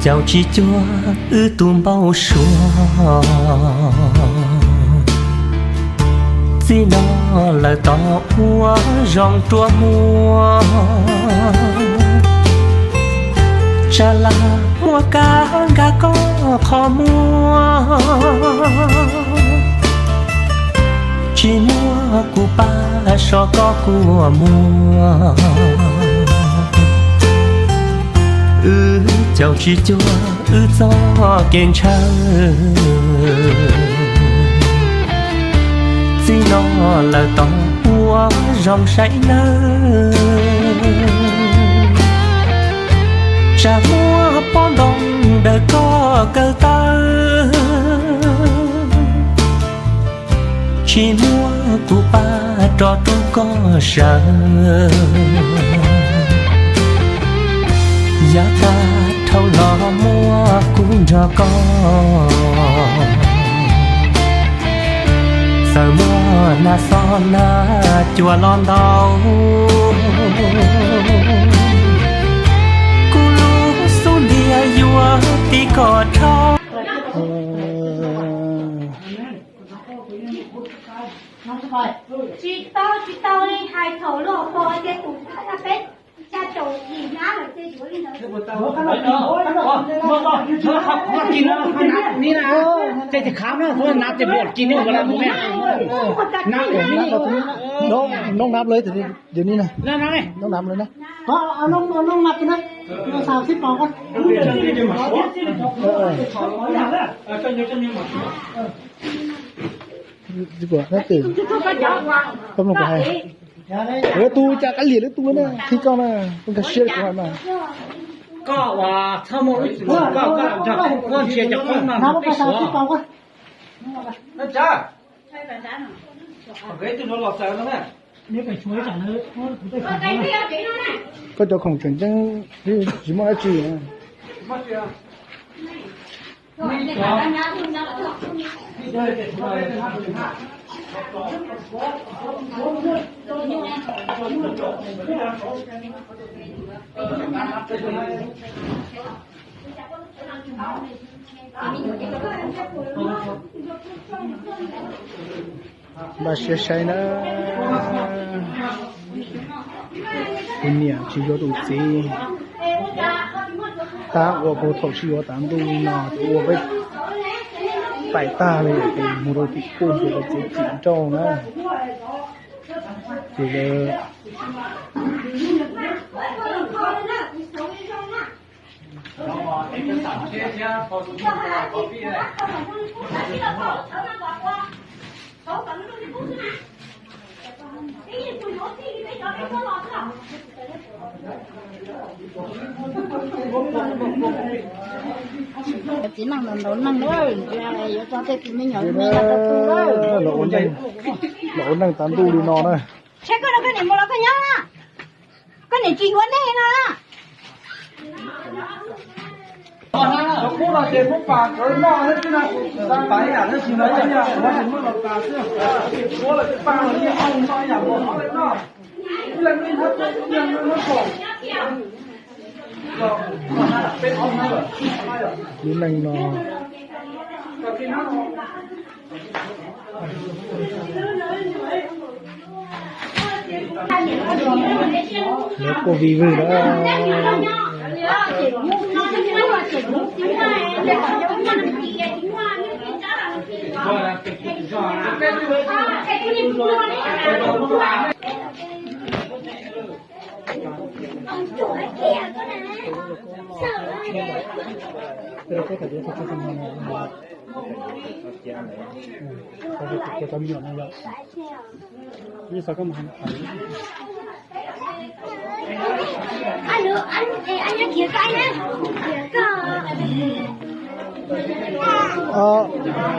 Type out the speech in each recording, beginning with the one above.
Caum tsib cuag wb tus npau suav, txij no lawm tos ua zoo ruaj muaj. Tsam lam muaj kab nkag koj qhov muag, tsis muaj kuv pab so koj kua muag. Wb caum tsib cuag wb txoj kev ntshaw, txij no lawm tos ua zoo saib nawb. Tsam muaj pob ntoo daws koj kaw taw, tsis muaj kuv pab rov rub koj sawv. Yav tag dhau los muaj kuv nrog koj, txawm muaj nag xob nag cua los ntau, kuv lub xub ntiag yuav tiv kom dhau. Tsis tau, tsis tau li, hais thaum luag pom tias tus thawj peb xya caum yim hnab lawm ces yuav li ntawd. Noob nab lawm, noob nab lawm na. Tus cas kab liam lwm tus na, qhib koj na, koj nkag siab li kuv hais mas. Koj uas txhob muaj lub txim koj, koj nrhiav cov qoob no peb suav. Koj cov khoom tseem ceeb tsis muaj dab tsi. Npaj siab saib na. Kuv niam tsis yuav tus txiv, tab ua kuv thaum sib yuav tav ntuj no ces ua peb pais tag li ces mus rau tim kuj ces tus txiv tsim nrauj na. Ces lawv Txiv neej ntau ntau neeg na, yuav tso tej tus me nyuam me nyuam rau tu na. Los ua neej tav ntuj li no na. Saib koj no, koj niam mus los koj nyob na, koj niam tsis yuav nej no na. Lub neej no. Lawv kuj vij vwg na.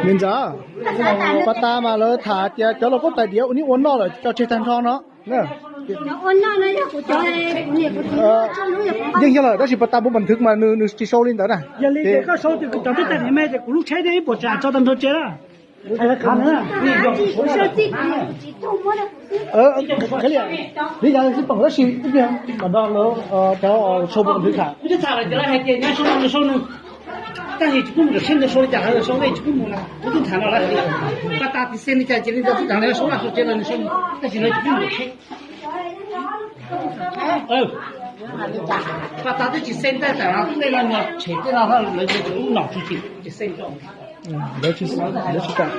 Me ntxawm, pas tas mas lawv tham tias cov laus koj tais diav ua nib ua noj lawm tso tseg tag nrho no. Yeej yog lawm tab sis pas tas muaj npa nthwv mas nws tsis sau li ntawd na. Yog li ces koj sau tias kuv cov tej tais diav me ces kuv lub tsheb thiab ib puas tsav tso tag nrho tseg na. Li cas xij pom tab sis ib pliag mam nrog lawv cov sau npau nthwv tham. Tab sis tsis pub mus saib ntawd sau li cas, lawv sau li tsis pub mus na, kuv twb tham no lawv hais li, pas tas tim xeem li cas ces li ntawd, kuv tham lawv sau laj sau tsev los nws sau, tab sis lawv tsis pub mus saib. Pas tas twb tsis xeem, ntaj tam no tej no nyuag tshem tej no lawv tseem lub nom tsis tsim tsis xeem rau. Lawv tsis kam.